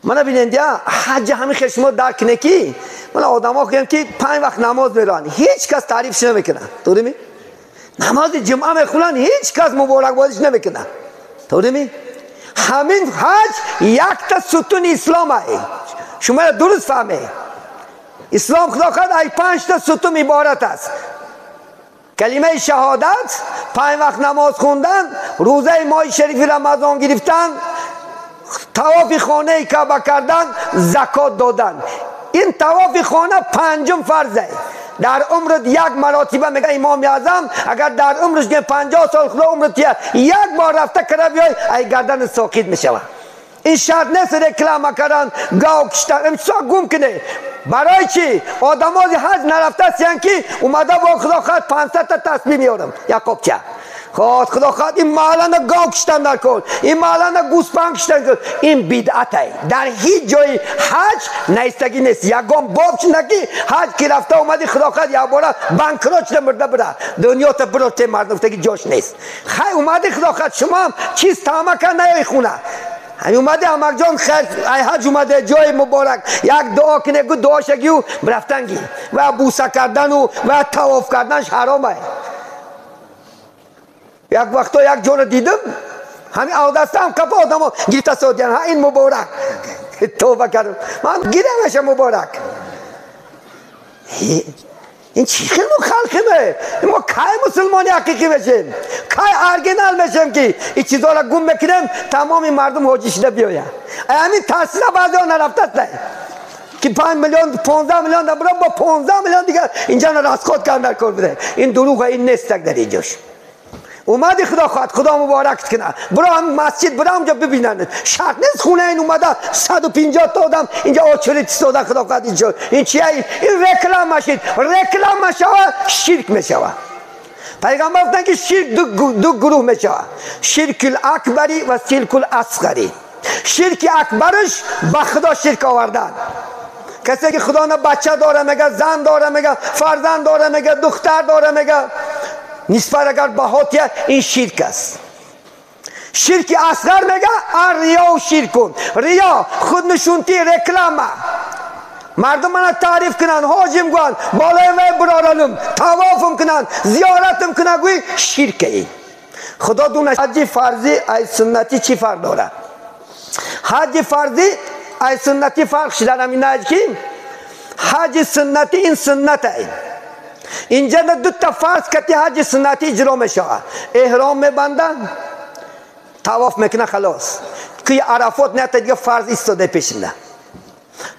Мана бинед, ҳаҷ ҳамин хел шумо дарк кунед ки мана одамо гӯянд ки 5 вақт намоз мераванд, ҳеҷ кас таърифш намекунад. Дурими? Намози ҷумъа мехонанд, ҳеҷ кас муборакбодиш намекунад. Дурими? Ҳамин ҳаҷ якта сутуни ислом ай. Шумо дуруст фаҳмед. Ислом худо хоҳад ай 5 та сутун иборат аст. Калимаи шаҳодат, 5 вақт намоз хондан, рӯзаи моҳи шарифи Рамазон гирифтан, тавофи хонаи Каъба кардан, закот додан. Ин тавофи хона 5-ум фарзе. Дар умрат як маротиба мега имоми аъзам, агар дар умраш 50 сол худо умрат як бор рафта кара биёй, ай гардан соқит мешавад. Ин шарт нест реклама кардан, гав киштан, имсо гум кунед. Барои чӣ? Одамози ҳаҷ нарафтаастянд ки омада бо худо хоҳад 500 та тасбиҳ меорам якобча. Ход худо хоҳад ин маҳаллана гов киштан дар кор, ин маҳаллана гӯспанд киштан кор. Ин бидъат ай. Дар ҳеҷ ҷои ҳаҷ наистагӣ нест. Ягон боб шуда ки ҳаҷ ки рафта омади худо хоҳад якбора банкрот шуда мурда бира. Дунёта биро те мардум гуфтаги ҷош нест. Хай омади худо хоҳад шумо ҳам чиз таъма кар наёи хона. Ҳамин омади амакҷон хайр ай ҳаҷ омаде ҷои муборак як дуо куне гу дуо шагию рафтанги ва буса кардану ва тавоф карданш ҳаром ай. Як вақто як ҷоро дидам, ҳамин авдастаам қафо одамо гирифта содиян. Ҳа ин муборак. Тавба кардам. Ман гирамаша муборак. Ин чӣ хел мо халқиме? Мо кай мусулмони ҳақиқӣ мешем? Кай оригинал мешем ки ин чизоро гум мекунем, тамоми мардум ҳоҷӣ шуда биёяд. Ай ҳамин тарсида баъзеҳо нарафтаст ки 5 миллион 15 миллион бро бо 15 миллион дигар инҷа расход кардан кор биде. Ин дурӯға, ин нестак дар инҷош. Омади худо хоҳад, худо муборакт кунад. Бро ҳам масҷид, бро ҳамҷо бибинанд. Шарт нест хона ин омада 150 та одам инҷа очередь истода худо хоҳад инҷо. Ин чия? Ин реклама шид. Реклама шава, ширк мешава. Пайғамбар гуфтанд ки ширк ду гурӯҳ мешава. Ширкул акбари ва ширкул асғари. Ширки акбараш ба худо ширк овардан. Касе ки худо на бача дора мега, зан дора мега, фарзанд дора мега, духтар дора мега, нисбат агар баҳотия ин ширк аст. Ширки асғар мега ар-риё ширкун. Риё худнушунтӣ, реклама. Мардум мана таъриф кунанд, ҳоҷим гӯянд, болои вай бироранум, тавофум кунанд, зиёратум кунанд, гӯй ширке ин. Худо дунад ҳаҷи фарзӣ ай суннатӣ чӣ фарқ дорад? Ҳаҷи фарзӣ ай суннатӣ фарқ шудан ҳамин аст ки ҳаҷи суннатӣ ин суннат ай. Инҷа ду та фарз кати ҳаҷи суннатӣ иҷро мешавад. Эҳром мебанданд, тавоф мекунанд, халос. Туи Арафот не та дига фарз истода пешинда.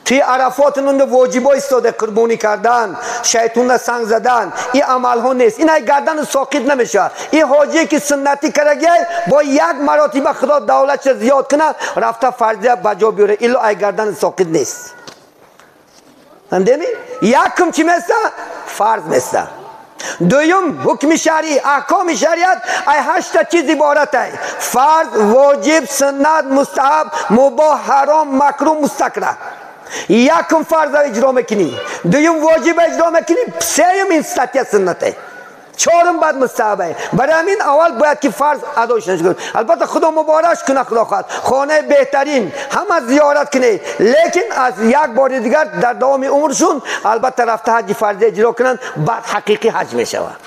Туи Арафот нунда воҷибо истода, қурбонӣ кардан, шайтонна санг задан, ин амалҳо нест. Ин ай гардану соқит намешавад. Ин ҳоҷие ки суннатӣ карагиай бо як маротиба худо давлатша зиёд кунад, рафта фарзия ба ҷо биёрад. Илло ай гардану соқит нест. Фаҳмидеми? Якум чӣ места? Фарз места. Дуюм ҳукми шаръӣ, аҳкоми шариат ай 8 та чиз иборат ай. Фарз, воҷиб, суннат, мустаҳаб, мубоҳ, ҳаром, макрӯҳ, мустакраҳ. Якум фарза иҷро мекунӣ, дуюм воҷиба иҷро мекунӣ, сеюм ин статья суннат ай. Чорум баъд мустаҳаб ай. Барои ҳамин аввал бояд ки фарз адо шуд. Албатта худо муборак кунад, худо хоҳад хонаи беҳтарин ҳама зиёрат кунед, лекин аз як бори дигар дар давоми умршун албатта рафта ҳаҷи фарзия иҷро кунанд, баъд ҳақиқӣ ҳаҷ мешавад.